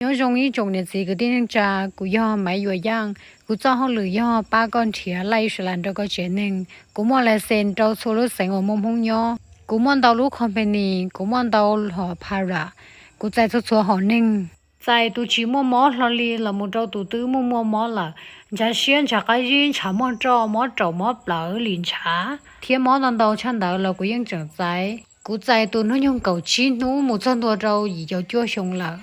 Nyob zoo ib tsoom niam txiv kwv tij neej tsa, kuv yog Maiv Yuam Yaj. Kuv txoj hauj lwm yog pab koj nrhiav laj Israel rau koj tsev neeg. Kuv muaj license rau txhua lub xeev uas muaj Hmoob nyob. Kuv muaj ntau lub company, kuv muaj ntau hom para. Kuv txais txhua txhua hom neeg, txais tus tsis muaj mob hlo li los mus rau tus twb muaj muaj mob lawm, ntshav siab, ntshav qab zib, ntshav muaj roj, mob raum mob plawv, lim ntshav thiab mob ntau ntau tshaj ntawd los kuv yeej tseem txais. Kuv txais tus hnub nyoog kaum tsib hnub mus txog ntua rau yim caum cuaj xyoo lawm.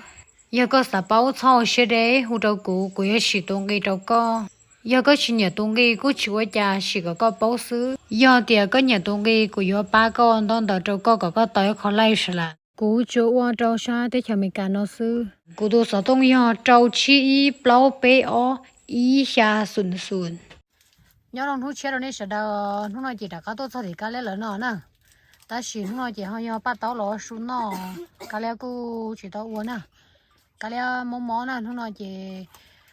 Yog koj xav paub txhob ua siab deb, hu rau kuv, kuv yuav sim tus nqi rau koj. Yog koj tsis nyiam tus nqi kuj tsis ua cas, sim kom koj paub xwb. Yog tias koj nyiam tus nqi, kuv yuav pab koj ntaub ntawv rau koj kom koj tau ib qho laj Israel. Kuv tsuas ua rau sab teb chaws Amelikas no xwb. Kuv tus xov tooj yog rau tsib ib plaub peb ob ib xya xum xum. Nyob zoo hnub tshiab rau nej sawv daws, hnub no ces rov qab tuaj txog tim Kab Liab lawv no na. Tab sis hnub no ces ho yog paj taub los ua su noj, Kab Liab kuj tsis tau ua na. Kab Liab mob mob na, hnub no ces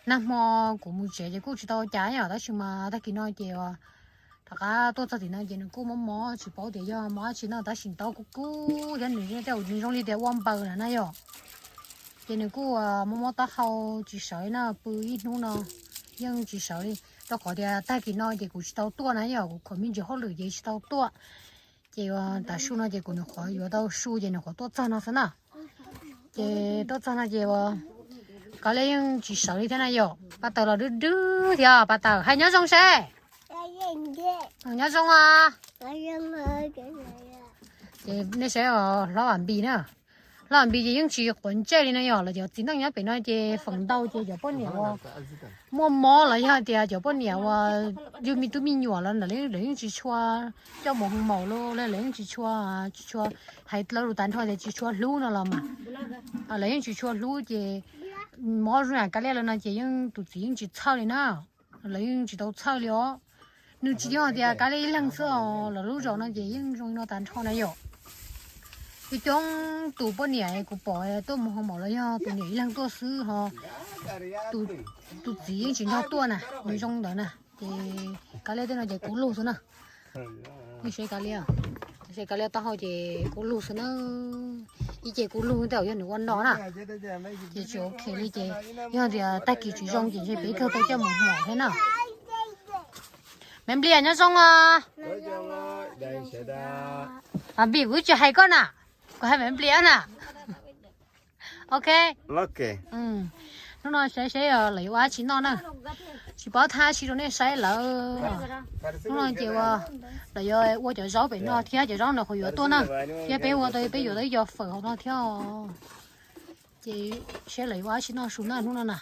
nag hmo kuv mus tsev ces kuj tsis tau ua cas yom, tab sis mas tag kis no ces rov qab tuaj txog tim no ces nws kuj mob mob, tsis paub tias yog mob dab tsi no, tab sis ntaub kuj kub thiab nws tej zaum nws zoo li tias ua npaws lawm na yom. Ces nws kuj mob mob taub hau tsis sawv li na, pw ib hnub no yeej tsis sawv li, rau qhov tias tag kis no ces kuv tsis tau tuaj na yom, kuv khuam me ntsis hauj lwm ces tsis tau tuaj. Ces tav su no ces kuv nyuam qhuav yuav tau su ces nyuam qhuav tuaj txog no xwb na. Ces tuaj txog no ces Kab Liab yeej tsis sawv li thiab na yom. Paj Taws los dub dub thiab, Paj Taws hais nyob zoo seb. Nyob zoo os. Ces nej saib hlob Vam Npis na, hlob Vam Npis ces yeej tsis quav ntsej li no yom, los cov txiv neej nyob pem no ces feem ntau ces cov poj niam uas muaj mob los yog tias cov poj niam uas yug me tub me nyuam los lawv yeej tsis tshua coj mus hoo maum los lawv yeej tsis tshua, tsis tshua, hais lus tag nrho tias tsis tshua hlub no los mas, lawv yeej tsis tshua hlub ces mob zoo yam Kab Liab lawv no ces yeej tus txiv yeej tsis txhawj li na. Lawv yeej tsis tau txhawj li os. Nws tsis yog tias Kab Liab ib leeg xwb os, lawv lub zos no ces yeej zoo li no tag nrho na yom. Coob coob tus poj niam kuv pom tuaj mus hoo maum los yog tus niam ib leeg tuaj xwb ho, tus txiv yeej tsis nrog tuaj na, nws zoo ntawd na. Ces Kab Liab tej no ces kub lug xwb na. Nej saib Kab Liab, saib Kab Liab taub hau ces kub lug xwb na. Ib ce kub lug tej zaum yog nws ua no na. Ces tsis ok li ces yog tias tag kis tsis zoo ces ntshe peb kawg tau coj mus hoo maum thiab na. Me Nplias nyob zoo os. Vam Npis kuv tsis hais koj na, kuv hais Me Nplias na. Ok. Hnub no saib seb lawv yuav ua dab tsi noj na. Tsis paub thab tsi rau nej saib lawm. Hnub no ces ua, lawv yuav ua cov zaub pem no thiab, cov zaub no qhuav yuav tuaj na. Thiab peb ua tau, peb yuav tau ib co fawm hauv no thiab. Ces seb lawv yuav ua dab tsi noj su na hnub no na.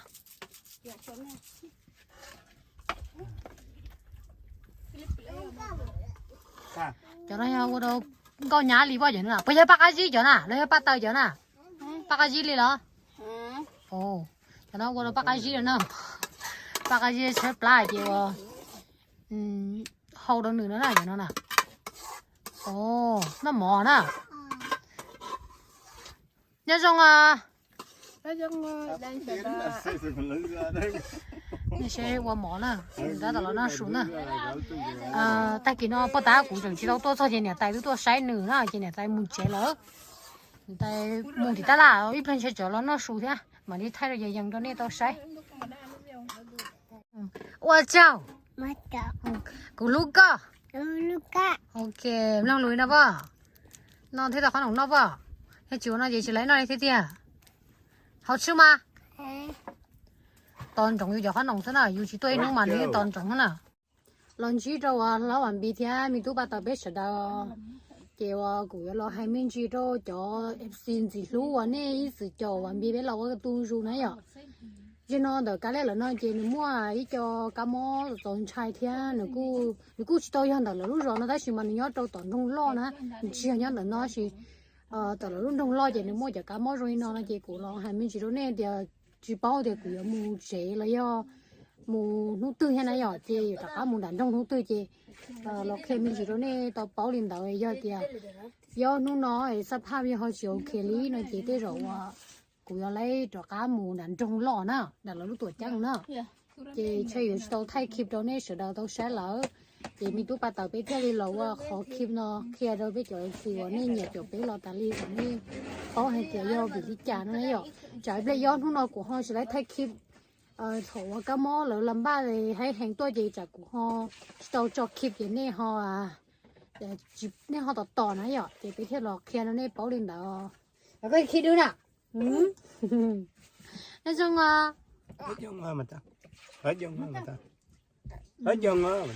Cov no yog ua rau nkauj nyab li poj cov no na. Puas yog paj qab zib cov na los yog paj taws cov na? Paj qab zib li los? Cov no ua rau paj qab zib na. Paj qab zib tshaib plab ces ua hau rau nws no na, cov no na. Noj mov na. Nyob zoo os. Nej saib ua mov na, tab tom los noj su na. Tag kis no poj tab kuv tseem tsis tau tuaj txog ces niam tais twb tuaj saib nws na, ces niam tais mus tsev lawm. Niam tais mus tim tab laj, ib pliag ntshe tsam los noj su thiab mam li thaij rau yees yees rau nej tau saib. Ua tsaug. Kuv hlub koj. Ok, mloog lus no poj. Noj thiab tau qhob noom noj poj. Yog tsis ua no ces tsis lawv noj li thiab tiag. Hauv tshwj mas. Tos ntsoov yus cov qhob noom xwb na, yus tsis tuaj ib hnub mas nws yeej tos ntsoov xwb na. Los ntsib rau uas hlob Vam Npis thiab me tub Paj Taws peb sawv daws. Ces uas kuv yuav los hais me ntsis rau cov F C ntxim hlub uas nej ib txwm caum Vam Npis peb los ua tu zus na yom. Zaum no ntawm Kab Liab lawv no ces nws muaj ib co kab mob txaus ntshai thiab nws kuj tsis tau yog ntawm lawv lub zos no tab sis mas nws nyob rau tom nroog loj na, nws tsis yog nyob ntawm no sis tom lawv lub nroog loj ces nws muaj cov kab mob zoo li no no ces kuv los hais me ntsis rau nej tias tsis paub tias kuv yuav mus tsev los yog mus hnub twg thiab na yom, ces yuav rov qab mus nram nroog hnub twg ces los qhia me ntsis rau nej tau paub li ntawd. Yog tias yog hnub no xab phaj yog ho tsis ok li no ces tej zaum uas kuv yuav lawv rov qab mus nram nroog loj na, nram lawv lub tuam ceeb na. Ces ntshe yuav tsis tau thaij clip rau nej sawv daws tau saib lawm. Ces me tub Paj Taws peb thiaj li los ua qhov clip no qhia rau peb cov F C uas nej nyiam caum peb los tas li uas nej paub hais tias yog vim li cas no yom. Tsam ib pliag yob hnub no kuv ho tsis laib thaij clip, thaum uas kab mob lawv los npaj haib heev tuaj ces tsam kuv ho tsis tau tso clip ces nej ho, nej ho tos tos na yom, ces peb thiaj los qhia rau nej paub li ntawd. Koj khi dub na. Nej zoo os.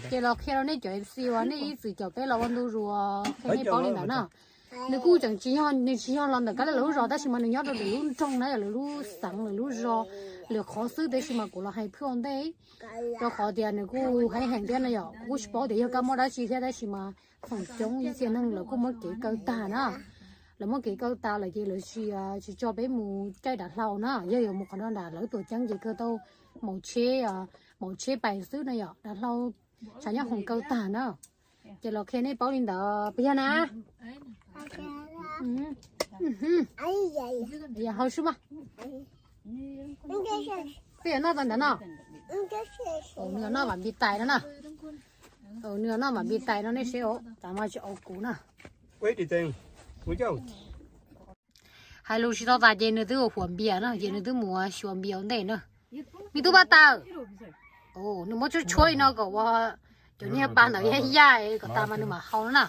Ces los qhia rau nej cov F C uas nej ib txwm caum peb los ua ntu zus, qhia nej paub li ntawd na. Nws kuj tseem tsis yog, nws tsis yog los ntawm Kab Lias lawv lub zos tab sis mas nws nyob rau lwm lub nroog na, yog lwm lub xeev, lwm lub zos, lwm qhov xwb, tab sis mas kuv los hais phwj ua ntej rau qhov tias nws kuj haib heev thiab no yom. Kuv kuj tsis paub tias yog kab mob dab tsi thiab tab sis mas feem coob ib txhia neeg lawv kuj muab kev kaw tag na. Lawv muab kev kaw tas lawm ces lawv tsis, tsis tso peb mus caij dav hlau na, yog yuav mus qhov no nram lawv tuam ceeb ces kawg tau maum tsheb, maum tsheb pais xwb no yom, dav hlau tshav nyob hoom kaw tag na. Ces los qhia nej paub li ntawd puas yog na? Yog hau sub mas. Peb yuav noj tau ntawd no. Nws yuav noj vam npi tais no na. Nws yuav noj vam npi tais no nej seb, tas mas tsis au kuv na. Hais lus tsis tau tas ces nws twb ua huam npias na, ces nws twb mus xyuas npias ua ntej na. Me tub Paj Taws, nws muab tshuab tshuab li no kom ua cov niag pa ntawd yaj yaj kom tas mas nws mam haus na.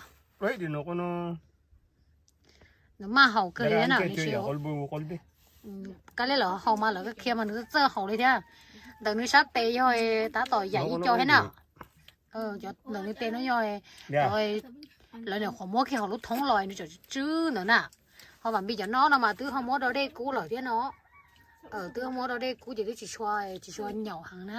Nws maj haus kawg li na. Kab Lias lawv haus mas lawv qhia mas nws txawj haus li thiab. Ntawm nws sab tes yog tab tom yaim ib co thiab na. Ntawm nws tes no yog lawv nyuam qhuav muab kiag hauv lub thoob los nws tseem tsw ntawd na. Ho vam npi cov no no mas twb ho muab rau dej kub lawm thiab no. Twb ho muab rau dej kub ces twb tsis tshua, tsis tshua nyaum heev na.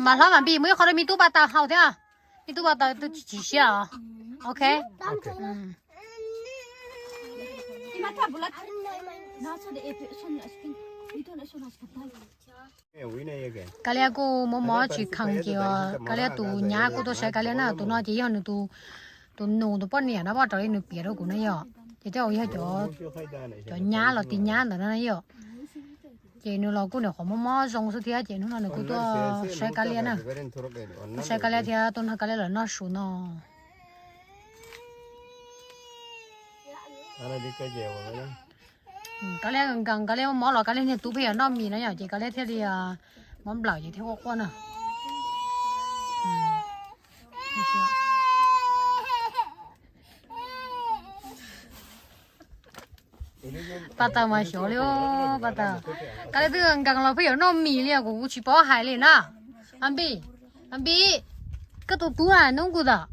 Mas hlob Vam Npis muab ib qho rau me tub Pas Taws haus thiab. Me tub Pas Taws twb tsis siab os. Ok. Kab Liab kuj mob mob tsis kheev ces Kab Liab tus nyab kuj tuaj saib Kab Liab na. Tus no ces yog nws tus nus tus poj niam no, poj raws li nws piav rau kuv na yom. Ces tej zaum yog cov nyab los tis nyab ntawd na yom. Ces nws los kuj nyuam qhuav mob mob zoo xwb thiab ces hnub no nws kuj tuaj saib Kab Liab na. Tuaj saib Kab Liab thiab tuaj nrog Kab Liab lawv noj su no. Kab Liab nkees, Kab Liab mob los Kab Liab niag tub pheej yuav noj mis no yom, ces Kab Liab thiaj li mob nplawm ces thiaj quaj quaj na. Pas Taws mas xyov li, Pas Taws. Kab Liab twb nkees los pheej yuav noj mis li, kuv tsis paub hais li na. Vam Npis, Vam Npis, koj tus tub na, nub nkus tawm.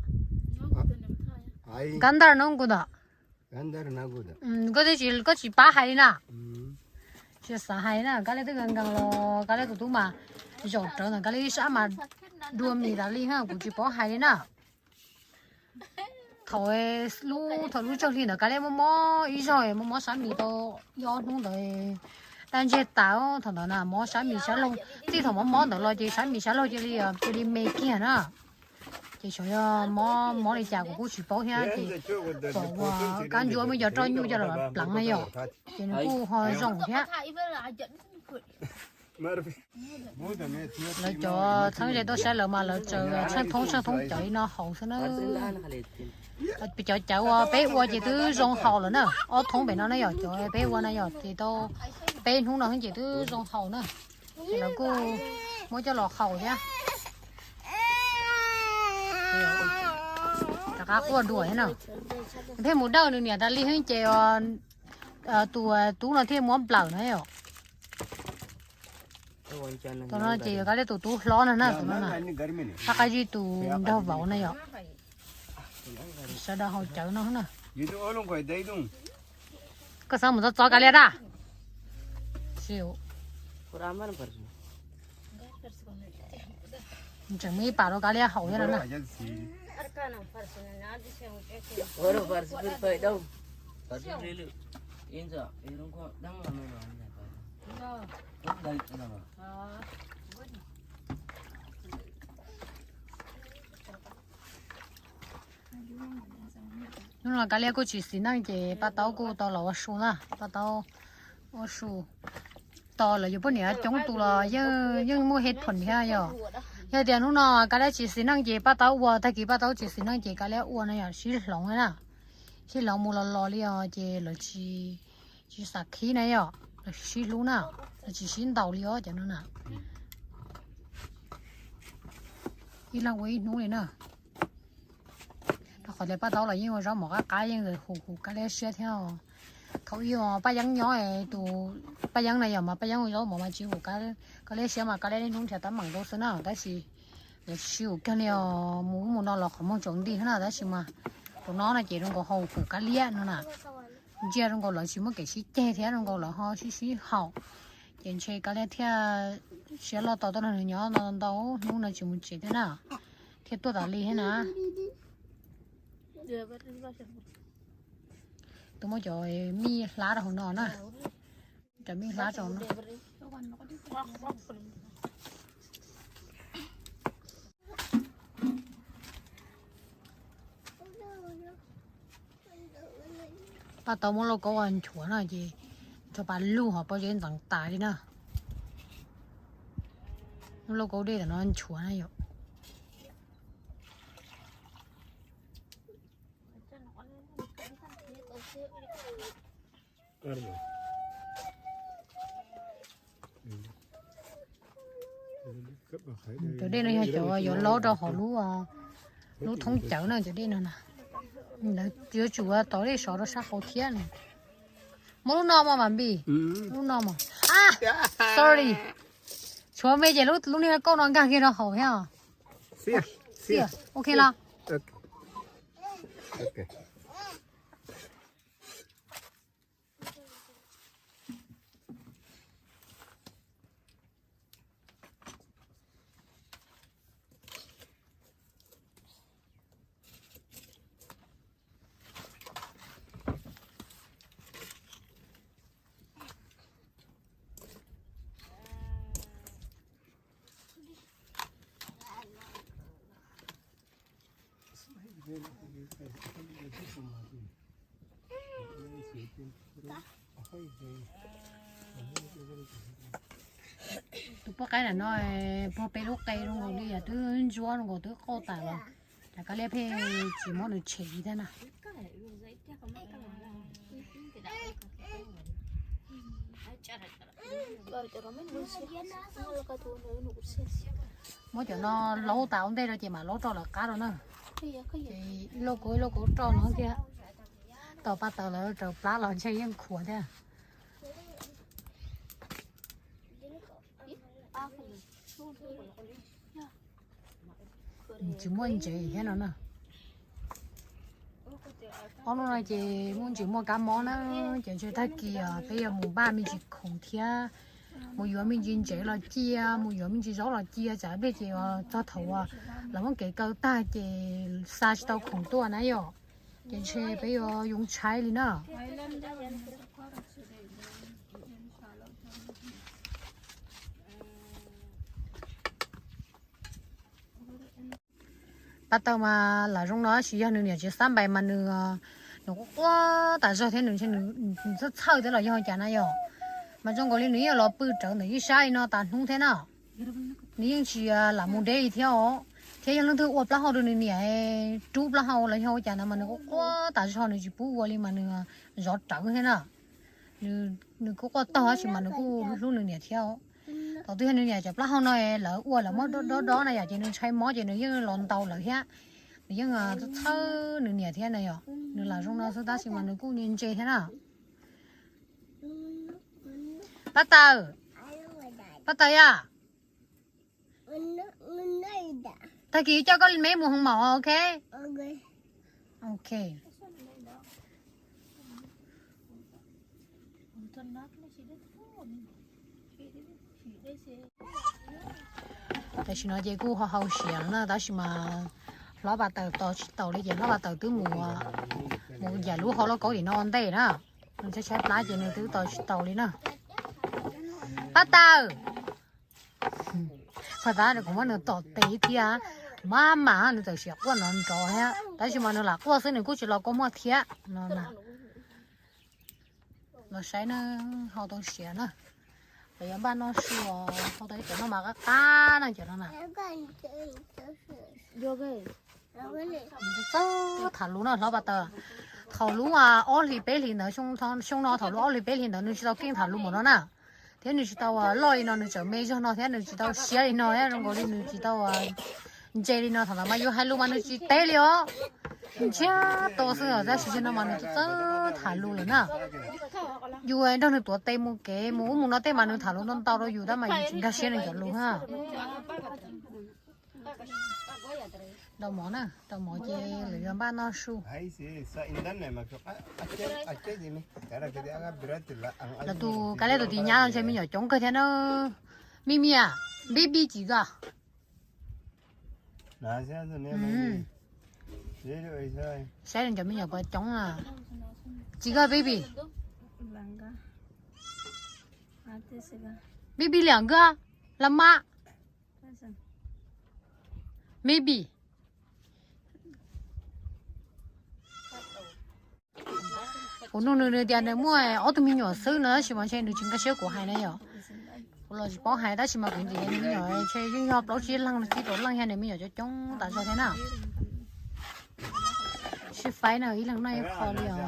Kab Ntaj nub nkus tawm. Koj twb tsis, koj tsis pab hais li na. Tsis xav hais na, Kab Liab twb nkees nkees los Kab Liab tus tub mas zaum rawv ntawm Kab Liab ib sab mas dua mis tas li na, kuv tsis paub hais li na. Thaum lub, thaum lub tsaug hli ntawd Kab Liab mob mob ib zaug, mob mob sab mis tau ib ob hnub ntawd, daj ntseg tas. Thaum ntawd na mob sab mis sab laug, txij thaum mob mob ntawd los ces sab mis sab laug cia li, cia li me kiag na. Ces xyov yog mob, mob li cas kuv kuj tsis paub thiab ces pom ua kab ntsuab muaj cov roj nyuj coj los pleev na yom, ces nws kuj ho zoo thiab. Lawv cov txheeb ze tuaj saib lawv mas lawv tsaws tsheej thoob tsheej thoob cawv li no haus xwb na. Cov cawv uas peb ua ces twb zoo haus lawm na, ob thoob pem no na yom, cov peb ua na yom, ces tau peb hnub no xwb ces twb zoo haus na. Ces lawv kuj muab coj los haus thiab. Rov qab quaj dua thiab na. Thiaj mus dawj nws niam tas li xwb ces tus tub no thiaj muab nplawm na yom. Tus no ces Kab Liab tus tub hlob no na, tus no na. Qab qab zib tus nraug vauv na yom. Sawv daws haus cawv no na. Koj xav mus txov txov Kab Liab dab? Tseem muaj ib pam rau Kab Liab haus thiab no na. Hnub no Kab Liab kuj tsis xis neej ces Paj Taub kuj tau los ua su na, Paj Taub ua su. Tos lawv yuav poj niam coob tus los yeej muaj hej phoom thiab yom. Yog tias hnub no Kab Liab tsis xis neej ces Paj Taub ua, tag kis Paj Taub tsis xis neej ces Kab Liab ua na yom, sib hloov na. Sib hloov mus los los li os ces lawv tsis, tsis xav khib na yom, lawv sib hlub na, lawv tsis sib ntaus li os cov no na. Ib leeg ua ib hnub li na. Rau qhov tias Paj Taub los yeej ua zaub mov qab qab yeej hu hu Kab Liab siab thiab. Thaum ub Paj Yeeb nyob, tus Paj Yeeb na yom, mas Paj Yeeb ua zaub mov mas tsis hu Kab Liab siab mas Kab Liab niaj hnub nrhiav teeb meem rau xwb na, tab sis lawv tsis sib hu kiag li os, mus ub mus no los qhov muag tsaus nti thiab na, tab sis mas tus no no ces zoo nkaus ho hu Kab Liab no na. Ntsia zoo nkaus lawv tsis muaj kev sib ceg thiab zoo nkaus lawv ho sib sib haum. Ces ntshe Kab Liab thiaj siab loj tos tuaj nrog nws nyob ntau ntau hnub no tsis mus tsev thiab na, thiaj tuaj tas li thiab na. Tus muab cov mij hlab rau hauv no na. Cov mij hlab rau no. Paj Taub muab lauj kaub ua nchuav no ces tso pas lug hov pob zeb ntxeev tas li na. Muab lauj kaub dej tam no nchuav na yom. Cov dej no yog cov yuav laub rau hauv lub, lub thoob cawv na cov dej no na. Lawv yuav tsum ua tau dej sov rau sab hauv thiab. Muab lub no mas mas npis. Lub no mas. Sorry. Tshuav me ces lub niag kauj no nkag kiag rau hauv thiab. Ok los. Tus poj qaib ntawm no puag peb lub qe zoo nkaus li yog twb ntsuab zoo nkaus twb qauj tas los, cas Kab Liab pheej tsis muab nws tshem li thiab na. Muab cov no laub tas ua ntej rau ces mam laub rau lawv qab rau na. Ces ib lauj kaub ib lauj kaub rau no thiab. Tos Paj Taws lawv raws plab los ntshe yeej khuav thiab. Tsis muaj ntsev thiab no na. Ob hnub no ces muaj ntsis muaj kab mob na, ces ntshe tag kis peb yuav mus npaj me ntsis khoom thiab, mus yuav me ntsis ntsev los cia, mus yuav me ntsis zaub los cia, tsam pliag ces txog thaum uas lawv muab kev kaw tag ces xa tsis tau khoom tuaj na yom, ces ntshe peb yuav yoo tshaib li na. Paj Taws mas lam zoo no tab sis yog nws niam tsis xab npais mas nws, nws quaj quaj tas zog thiab nws txhawj txhawj thiab los yog cas na yom. Mas zoo nkaus li nws yeej los pw rawv ntawm ib sab li no tas hnub thiab na. Nws yeej tsis lam mus deb li thiab os. Thiab yog leej twg ua plaub hau rau nws niam, rub plaub hau los yog ua cas ntawd mas nws quaj quaj tas zog nws tsis pub ua li mas nws zov rawv thiab na. Nws kuj quaj tog tab sis mas nws kuj hlub nws niam thiab. Thaum twg yog nws niam cov plaub hau no lawv ua lawv muab dob dob na yom ces nws ntshai mob ces nws yeej los ntaus lawv thiab. Nws yeej txhawj nws niam thiab na yom. Nws lam zoo no xwb tab sis mas nws kuj ntse ntse thiab na. Paj Taws, Paj Taws yom. Tag kis coj koj me mus hoo maum, ok? Ok. Tam sim no ces kuj ho hau siav na tab sis mas hlob Paj Taws tos tsis taus li ces hlob Paj Taws twb mus, mus yam lub hau lauj kaub tim no ua ntej na. Nws tshaib tshaib plab ces nws twb tos tsis taus li na. Paj Taws. Paj Taws, kuv muab nws tom tes ib tiag. Maj mam nws txawm siav quaj nrov nrov thiab, tab sis mas nws lam quaj xwb, nws kuj tsis los kua muag thiab no na. Los saib na, ho tau siav na. Lawv yuav npaj noj su, ho tau ib cov noj mas qab qab na cov no na. Txawj tham lus no hlob pas taws. Thaum lub ob hlis peb hlis ntawd, xyoo no thaum lub ob hlis peb hlis ntawd nws tsis tau keej tham lus npaum no na, thiab nws tsis tau loj li no, nws tseem me zog no thiab nws tsis tau siab li no thiab zoo nkaus li nws tsis tau ntse li no. Thaum ntawd mas yus hais lus mas nws tsis teb li os, nws ntshiab to xwb os, tab sis zaum no mas nws txawj tham lus lawm na. Yus nrog nws tuav tes mus kev mus ub mus no tej mas nws tham lus ntau ntau rau yus tab mas yus tsis nkag siab nws cov lus na. Rau mov na, rau mov ces lawv yuav npaj noj su. Lawv tus Kab Liab tus tis nyab no ntshe me nyuam coob kawg thiab na. Me me, baby几个? Saib cov me nyuam puas coob na. 几个 baby? Baby 两个 了吗？ Maybe. Kuv nug nws, nws tias nws muaj ob tug me nyuam xwb no, tab sis mas ntshe nws tsis nkag siab kuv hais na yom. Kuv los tsis paub hais, tab sis mas kuv ntxim nws me nyuam ntshe yeej yog plaub tsib leeg, tsib rau leej, yog nws me nyuam coob coob tas zog thiab na. Sib faib na, ib leeg noj ib qho li os.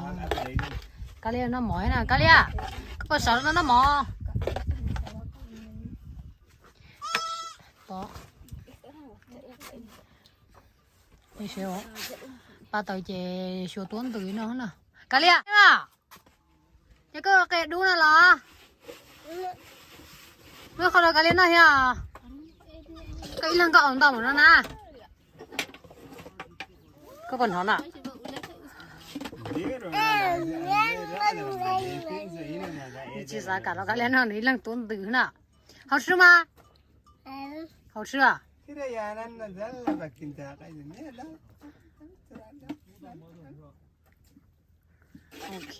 Kab Liab noj mov na, Kab Liab, koj puas sawv los noj mov? Pab Taws ces xyuas tuab ntws no na. Kab Liab, ces koj qia dub no los? Muab qhov rau Kab Liab noj thiab. Koj ib leeg koj ua ntau mus no na. Koj puas hnov na? Tsis xav kam rau Kab Liab noj, nws ib leeg tuab ntws na. Hauv swb mas. Hauv swb. Ok,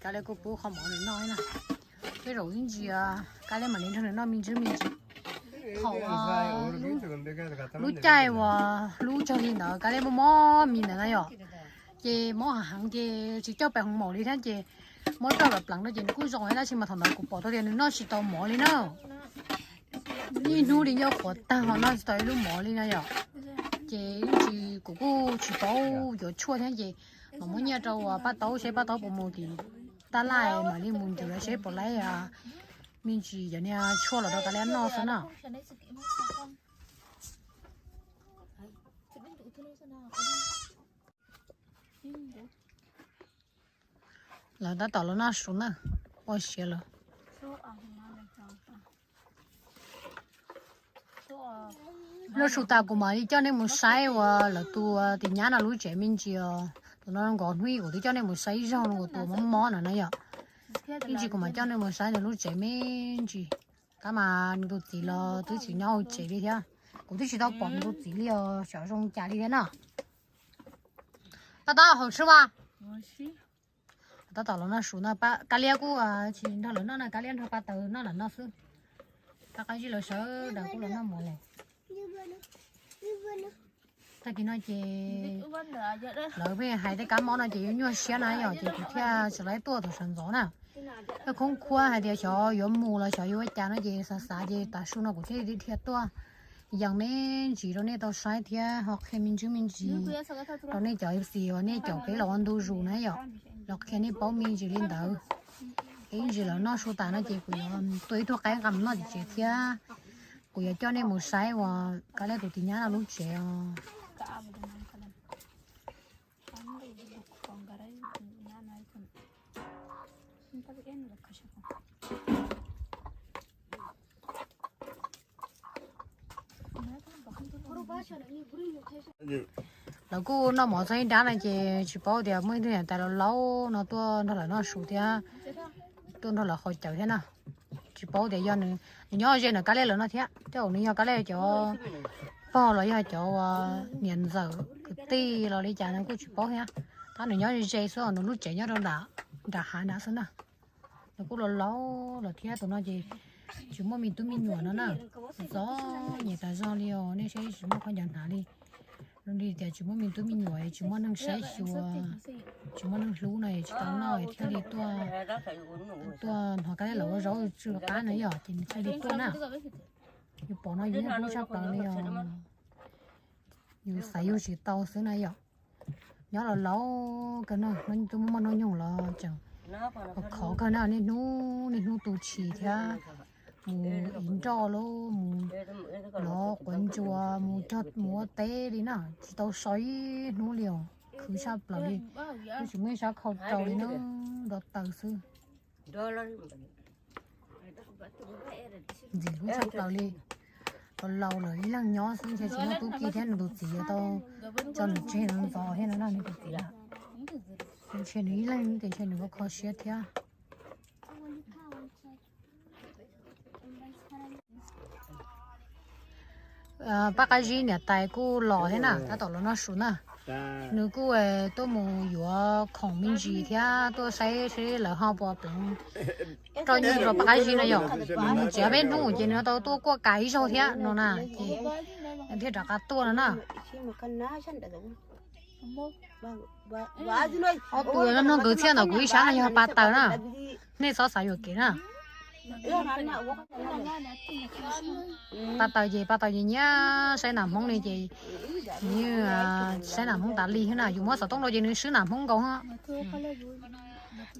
Kab Liab kuj pub qhov mov nws noj na. Tej zaum ib ntsis Kab Liab mam li nrog nws noj me ntsis me ntsis. Thaum lub caij uas lub tsag li ntawd Kab Liab muaj mob mis ntawd na yom, ces mob heev heev ces tsis coj pem hoo maum li thiab ces muab roj pleev rau ces nws kuj zoo thiab, tab sis mas thaum ntawd kuv pom tau tias nws noj tsis tau mov li na. Niaj hnub li nyob qhuav tag ho noj tsis tau ib lub mov li na yom. Ces ib ntsis kuv kuj tsis paub yuav tshuaj thiab ces mam muab nyiaj rau Paj Taub seb Paj Taub puas mus tim tab laj mam li mus ncuav seb puas laib me ntsis cov niag tshuaj los rau Kab Liab noj xwb na. Lawv tab tom los noj su na, ua siav lawm. Noj su tas kuv mam li coj nej mus saib uas lawv tus tis nyab no lub tsev me ntsis os. Tus no nkauj hnub ib kuv twb coj nej mus saib ib zaug no, kuv tus mob mob no na yom. Ib ntsis kuv mam coj nej mus saib nws lub tsev me ntsis. Tab mas nws tus txiv los twb tsis nyob hauv tsev li thiab. Kuv twb tsis tau pom nws tus txiv li os, xyov zoo cas li thiab na. Paj Taub, hauv swb mas. Tab tom los noj su no, Kab Liab kuj tsis nrog lawv noj na, Kab Liab nrog Paj Taws noj lawm no xwb. Rov qab zij lawv sawv daws kuj los noj mov lawm. Tag kis no ces lawv pheej hais tej kab mob no ces yuav nyuaj siab na yom, ces kuv thiaj tsis laib tuaj thaum sawv ntxov na. Tej khoob khuab hais tias xyov yuav mus los xyov yuav ua cas no ces xav xav ces tav su no kuv thiaj li dhia tuaj yees me ntsis rau nej tau saib thiab ho qhia me ntsis me ntsis rau nej cov xis uas nej caum peb los ua ntu zus na yom, los qhia nej paub me ntsis li ntawd. Ib ntsis lawv noj su tas no ces kuv yuav tua ib tug qaib nqa mus noj tim tsev thiab. Kuv yuav coj nej mus saib uas Kab Liab tus tis nyab no lub tsev os. Lawv kuj noj mov txog ib nrab no ces tsis paub tias muaj ib tug niam tais laus laus no tuaj nrog lawv noj su thiab, tuaj nrog lawv haus cawv thiab na. Tsis paub tias yog nws, nws nyob ze ntawm Kab Liab lawv no thiab, tej zaum nws yog Kab Liab cov pog los yog cov niam ntxawm kwv tij los li cas no kuj tsis paub thiab. Tab nws nyob ze xwb, nws lub tsev nyob rau nram hav nrad xwb na. Nws kuj laus laus lawm thiab, tus no ces tsis muaj me tub me nyuam no na. Txom nyem tas zog li os, nej saib tsis muaj khaub ncaws hnav li. Zoo li tias tsis muaj me tub me nyuam, tsis muaj neeg saib xyuas, tsis muaj neeg hlub no, tsis tau noj thiaj li tuaj, tuaj hnov kab liab los ua zaub tsw qab no yom, ces nws thiaj li tuaj na. Yus pom no yus yeej hlub tshaj plaws li os. Yus xaiv yus tsis tau xwb na yom. Nyob los laus kawg no, twb muaj muaj hnub nyoog los tseem khov kawg na, niaj hnub niaj hnub tu tshis thiab mus ib nroj lub mus lov quav ntsuas mus cog mus ua teb li na, tsis tau so ib hnub li os, khwv tshaj plaws li. Twb tsis muaj ib sab khau rau li na, nrov taws xwb. Ntxim hlub tshaj plaws li. Laus laus lawm ib leeg nyob xwb ntshe tsis muaj tub ki thiab nws tus txiv yuav tau tso nws tseg ntxov thiab no na nws tus txiv na. Ntshe nws ib leeg ces ntshe nws ua kho siab thiab. Paj Qab Zib niam tais kuj los thiab na, tab tom los noj su na. Nws kuj tuaj mus yuav khoom me ntsis thiab tuaj saib seb lawv ho puas pleev roj nyuj rau Paj Qab Zib na yom. Nws mus tsev peb hnub ces nws tau tuaj kuaj kas ib zaug thiab no na, ces thiaj rov qab tuaj no na. Ob tug no mloog kwv txhiaj ntawm kuv ib sab no yog Pa Taws na, nej txhob xav yuam kev na. Pa Taws ces Pa Taws ces nyiam saib nas Hmoob li ces nws saib nas Hmoob tas li xwb na, yus muab xov tooj rau ces nws swb nas Hmoob nkaus.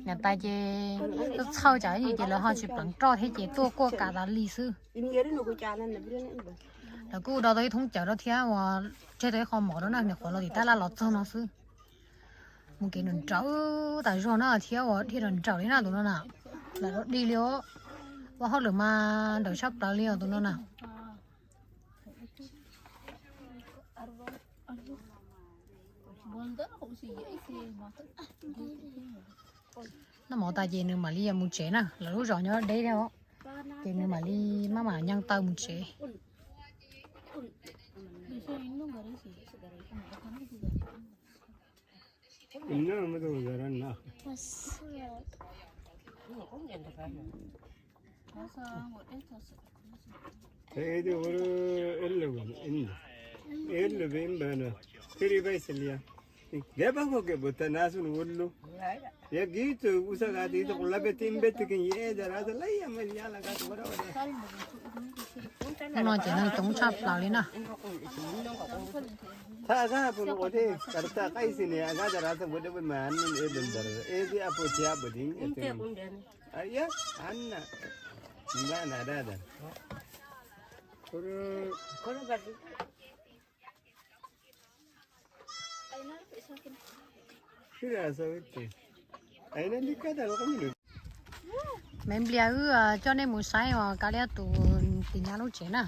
Niam tais ces txhawj tsam ces lawv ho tsis pleev roj thiab ces tuaj kuaj kas tas li xwb. Lawv kuj do tau ib thoob cawv rau thiab uas tseg tau ib qho mov rau na, nyuam qhuav los tim tab laj los txog no xwb. Mus kev nrawm nrawm tas zog na thiab uas dhia nrawm nrawm li na tus no na. Lam rau dig li os, ua hauj lwm mas nrawm tshaj plaws li os tus no na. Noj mov tas ces nws mam li mus tsev na, lawv lub zos nyob deb thiab os, ces nws mam li maj mam nyees taw mus tsev. Hnub no ces neeg coob tshaj plaws li na. Me Nplias wb coj nej mus saib uas Kab Liab tus tis nyab lub tsev na.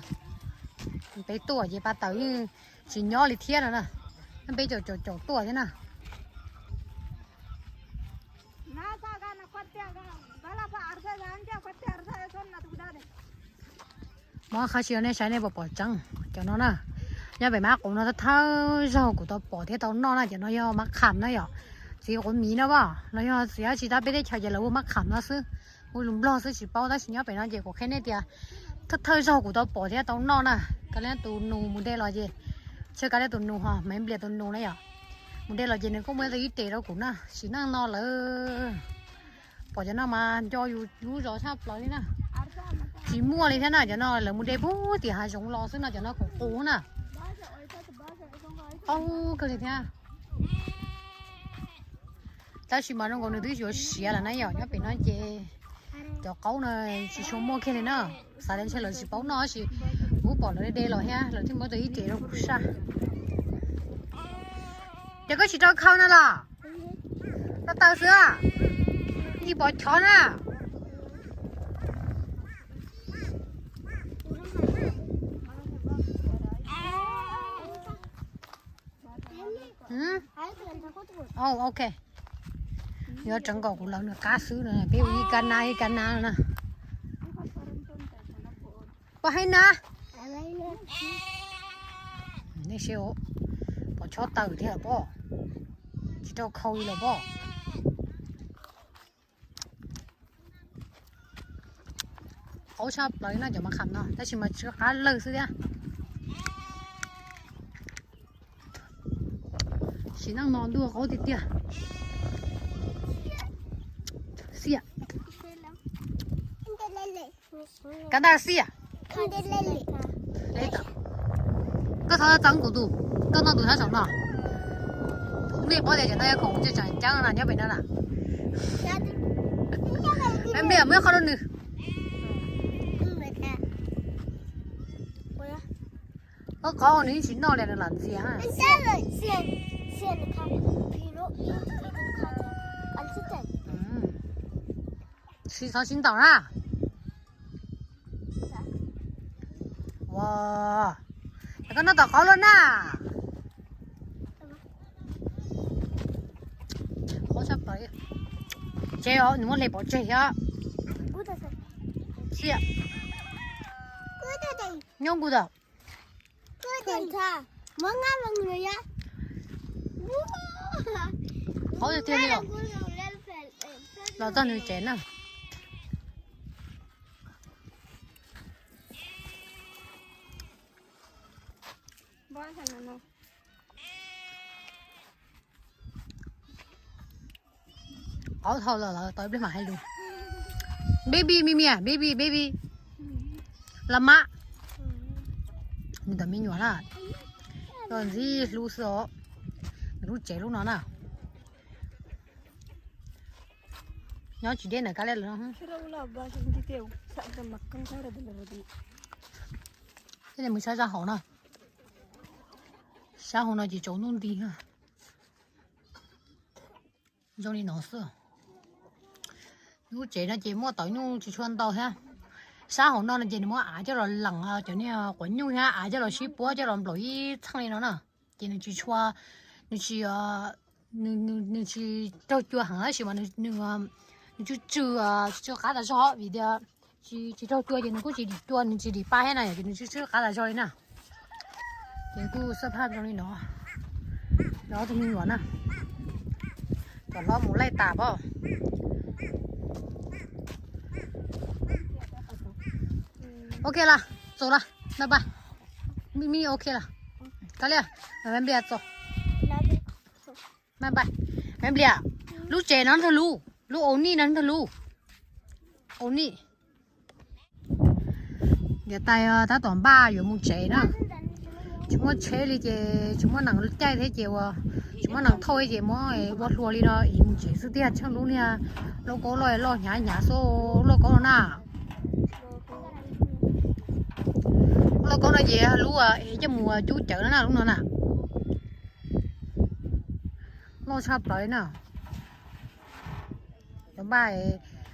Peb tuaj ces Pa Taws yeej tsis nyob li thiab no na. Peb caum caum caum tuaj thiab na. Muab qhab si nej saib nej puas pom tseeb cov no na. Nyob pem mab qus no thawj thawj zaug kuv tau pom thiab tau noj na, cov no yog mab kham na yom. Txiv quav miv no as, los yog txiv dab tsi tab peb teb chaws ces lawv hu mab kham no xwb, hu lus Nplog xwb tsis paub, tab sis nyob pem no ces kuv qhia nej tias thawj thawj zaug kuv tau pom thiab tau noj na. Kab Liab tus nus mus de los ces, tsis Kab Liab tus nus ho, Me Nplias tus nus na yom, mus de los ces nws kuj muaj ib tes rau kuv na, sim neej no lawm. Pom cov no mas nco yus lub zos tshaj plaws li na. Tsis muaj li thiab na, cov no lawv mus de puag tim hav zoov los xwb no, cov no kuv qus na. Qaub kawg li thiab. Tab sis mas zoo nkaus nws twb yuav siav lawm na yom, nyob pem no ces cov qaub no tsis tshua muaj kiag li na. Xav tias ntshe lawv tsis paub noj tab sis kuv pom lawv de los thiab lawv thiaj muab tau ib tes rau kuv saj. Ces koj tsis rau khau no los? Rau taws xwb. Tsis pom chov na. Ok. Yuav tseev kom kuv lawv nws qab xwb no, peb ua ib kab nab ib kab nab no na. Pom haib na. Nej saib, pom chob taws thiab pob. Tsis rau khau li lawm pob. Qaub tshaj plaws no cov mab kham no, tab sis mas tsw qab lawg xwb thiab. Tsis neej no ntuj qaub tiag tiag. Xiam. Kab daj xiam. Koj thov txeeb kuv tus, koj noj tus sab saum no. Nej paub tias cov no yog khoom tseem ceeb na nyob pem no na. Npias muab qhov rau nws. Ua qhov nws tsis noj li nws lam ntxias. Sib xov sib ntaus na. Ua, koj noj tom qhov luaj na. Qhov sab plaws. Tsev os, nws muab hle pov tseg thiab. Xiam. Nyob nkuj tau. Qhov tiag tiag li os. Los txog nws tsev na. Qhov thau los lawv tau ib pliag mam hais lus. Baby me me, baby, baby. Los mas. Nws tus me nyuam na. Los ntxim hlub xwb os. Lub tsev lub no na. Nyob tsis deb ntawm kab liab lawm no. Thiaj li mus saib sab hauv no. Sab hauv no ces tsaus ntuj nti. Zoo li no xwb. Lub tsev no ces muaj tau nyuj tsis tshua ntau thiab. Sab hauv no no ces nws muab av coj los lees cov niag quav nyuj thiab av coj los sib puab coj los nplaum ib txheej li no na. Ces nws tsis tshua, nws tsis, nws tsis raug cua heev tab sis mas nws tsw tsw, tsw qab tas zog vim tias tsis raug cua ces nws kuj tsis dim cua, nws tsis dim pa thiab na, ces nws tsw tsw qab tas zog li na. Ces kuj xab phaj zoo li no. Nov tus me nyuam na, cov hlob mus laij tas pob. Ok las, txaus las, bye bye. Me me ok las. Kab liab, me npias txaus. Bye bye. Me npias, lub tsev no ntag lub, lub au nij no ntag lub. Au nij. Niam tais tab tom npaj yuav mus tsev na. Tsis muaj tsheb li ces tsis muaj nees caij thiab ces ua, tsis muaj nees thauj ces muab ua hlua li no es mus tsev xwb tiag. Tsheej lub niag lauj kaub loj loj hnyav hnyav xwb lauj kaub no na. Lauj kaub no ces lub es coj mus cub cawv no na lub no na. Loj tshaj plaws na. Cov npaj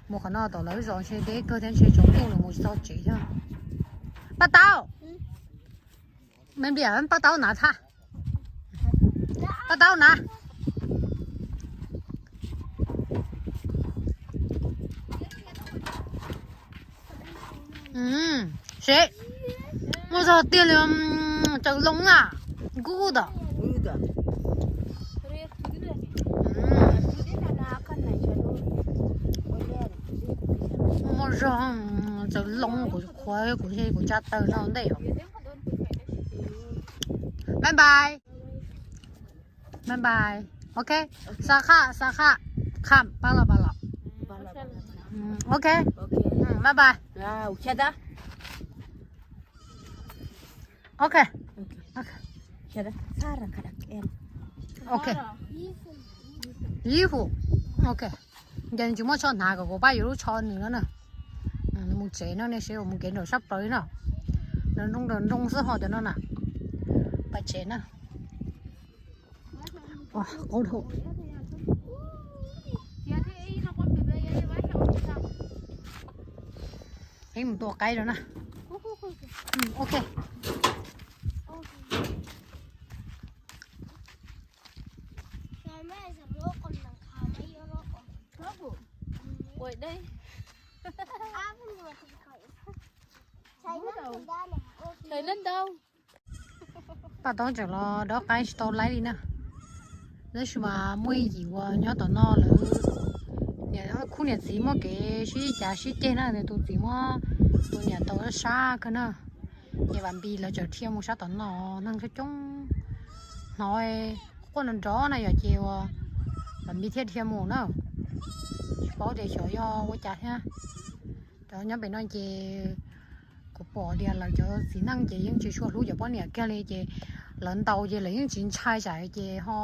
mus qhov no tom lawv zos ntshe deb kawg thiab ntshe tsaus ntuj lawm mus tsis tau tsev thiab. Paj Taub, me npias, Paj Taub nav tha. Paj Taub nav. Sev, muaj zog tiag li, tsaws loo na, kub tod. Muaj zog, tsaws loo, kuv qhuav kuv ntshe kuv tsa taw no ntej os. Bye bye. Bye bye. Ok. Xa khaj, xa khaj. Kham, pab los, pab los. Ok. Bye bye. Ok. Ok. Ok. Ib hum. Ok. Ces nws tsis muaj tsho hnav kom kuv pab yuav lub tsho nws no na. Nws mus tsev no, nej saib mus kev nraum sab plaws li no. Nroo nroo nroo xwb ho cov no na. Pab tsev na. Qaub dhau. Peb mus tua qaib rau na. Ok. Paj Taub tseem los dob qaib tsis tau laib li na. Tab sis mas muaj ib yim uas nyob tom no lawv, niam khub niam txiv muaj kev sib cav sib ceg na, nws tus txiv muab tus niam tau sab kawg na. Ces Vam Npis lawv tseem dhia mus sab tom no, neeg coob coob hnov, quaj nrov nrov na yom, ces ua, Vam Npis thiaj dhia mus na. Tsis paub tias xyov yog ua cas thiab. Cov nyob pem no ces kuv pom tias lawv cov txiv neej ces yeej tsis tshua hlub cov poj niam kiag li ces lawv ntaus ces lawv yeej tsis ntshai tsam ces ho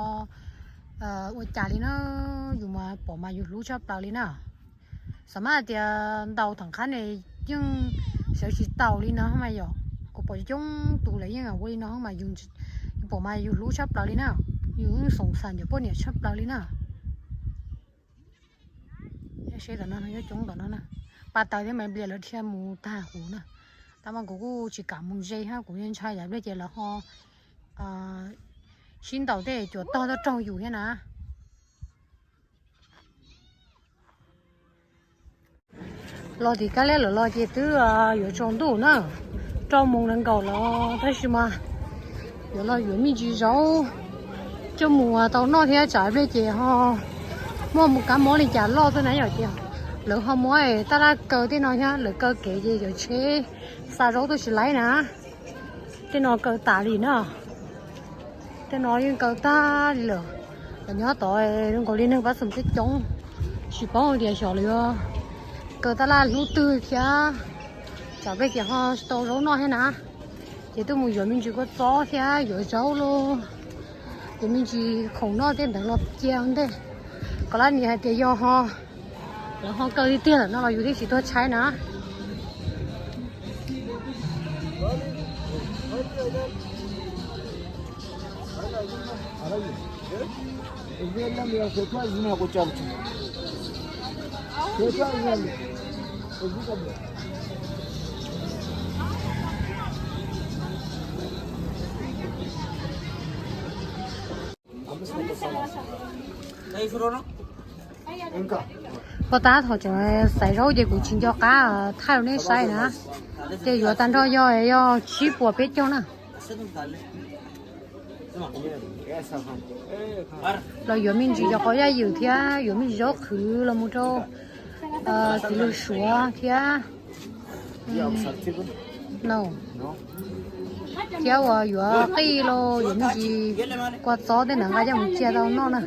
ua cas li na, yus mas pom mas yus hlub tshaj plaws li na. Xav mas hais tias ntaus thaum qab ne yeej sawv tsis taus li no mas yom, kuv pom coob tus lawv yeej ua li no mas yus pom mas yus hlub tshaj plaws li na, yus yeej xoom xas cov poj niam tshaj plaws li na. Seb tom no coob tom no na, pa taws thiab Maiv Nplias lawv dhia mus tag huv na. Tab mas kuv kuj tsis kam mus ze hab, kuv ntshai yav pliag ces lawv ho sib ntaus tej cuam tog tuaj raug yus thiab na. Los tim kab liab lawm los ces twb yuav tsaus ntuj na, rau moos nees nkaum los tab sis mas yuav los yuav me ntsis zaub coj mus tau noj thiab tsam pliag ces ho muaj mus kab mob li cas loj xwb na yom. Ces lawv ho muab tab laj kaw tej no thiab, lawv kaw kev ces cov tsheb xa zaub tuaj tsis laib na. Tej no kaw tas li na. Tej no yeej kaw tag li lawm. Los nyob tod zoo nkaus li neeg pab xum coob coob, tsis paub hais tias xyov lawv yuav kaw tab laj hnub twg thiab, tsam pliag ces ho tsis tau zaub noj thiab na. Ces twb mus yuav me ntsis kua txob thiab yuav zaub los yuav me ntsis khoom noj tej ntawd los cia ua ntej. Kom laj nim hais tias yog ho, lawv ho kaw tiag tiag lawm no los yus thiaj tsis tuag tshaib na. Puag ta thaum tseem xaiv zaub ces kuv tsis nco qab thaij rau nej saib na. Ces yuav tag nrho yog, yog tsib puas peb caug na. Los yuav me ntsis cov qos yaj ywm thiab yuav me ntsis zaub qhwv los mus rau txiv lws suav thiab no, thiab uas yuav qij los yuav me ntsis kua txob tej ntawd nqa coj mus cia tau noj na.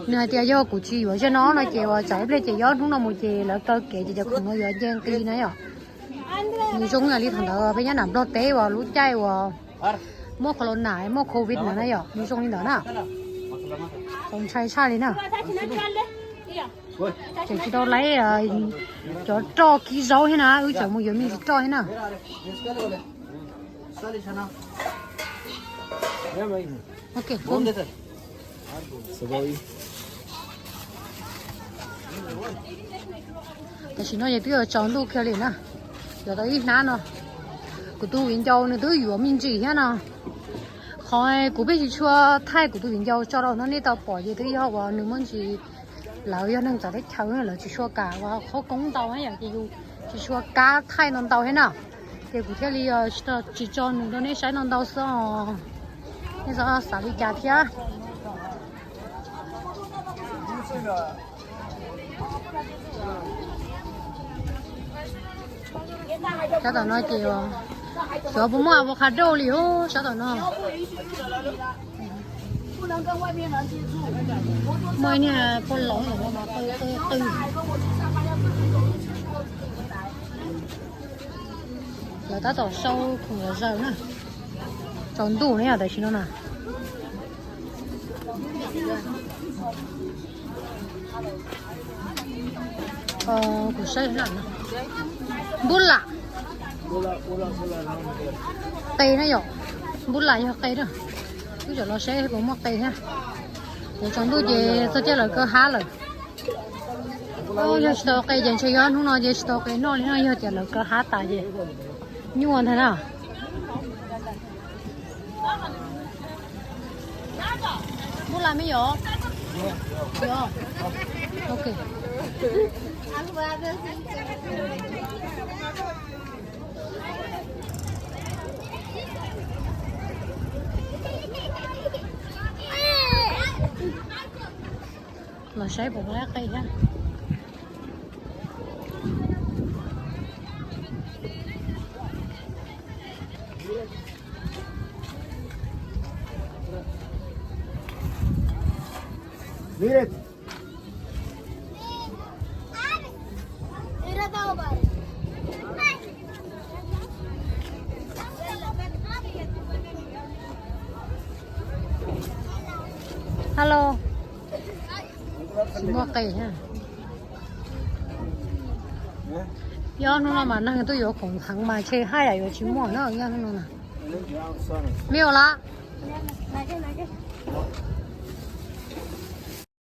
Nws hais tias yog kuv tsis yuav zaj no no ces uas tsam ib pliag ces yog hnub no mus ces lawv kaw kev ces cov khoom no yuav nce nqi na yom. Nws zoo ib yam li thaum ntawd peb nyob nram Nplog teb uas lub caij uas muaj corona muaj covid ntawd na yom, nws zoo li ntawd na. Txaus ntshai tshaj li na. Ces tsis tau laib cov roj kib zaub thiab na, wb tseem mus yuav me ntsis roj thiab na. Tam sim no ces twb yuav tsaus ntuj kiag li na, yuav tau ib hnab no. Kuv tus viv ncaus nws twb yuav me ntsis thiab no. Qhov kuv pheej tsis tshua thaij kuv tus viv ncaus tso rau nej tau pom ces twb yog uas nws muaj ntsis, lawv yog neeg txawv teb chaws lawv tsis tshua kam uas qhob koob ntau na yom, ces yus tsis tshua kam thaij ntau ntau thiab na. Ces kuv thiaj li tsis tso nws rau nej saib ntau ntau xwb os. Nej xav li cas thiab. Sab tom no ces xyov puas muaj avocado li os sab tom no. Muaj ib niag poj laub los mas qw qw qw. Lawv tab tom sau khoom los zaws na. Tsaus ntuj ne yom tam sim no na. Kuv saib lawm no. Npub lam. Qe na yom. Npub lam yog qe na. Wb tseem los saib puas muaj qe thiab. Yuav tsaus ntuj ces txog caij lawv kaw hab lawm. Yog tsis tau qe ces ntshe yog hnub no ces tsis tau qe noj li no, yog tias lawv kaw hab tas ces nyuaj ntag na. Npub lam me yom. Los saib puas muaj qe thiab. Hello. Tsis muaj qe thiab. Yog hnub no mas neeg tuaj yuav khoom heev mas ntshe haj yam yuav tsis muaj na, yog hnub no na. Mib ua la.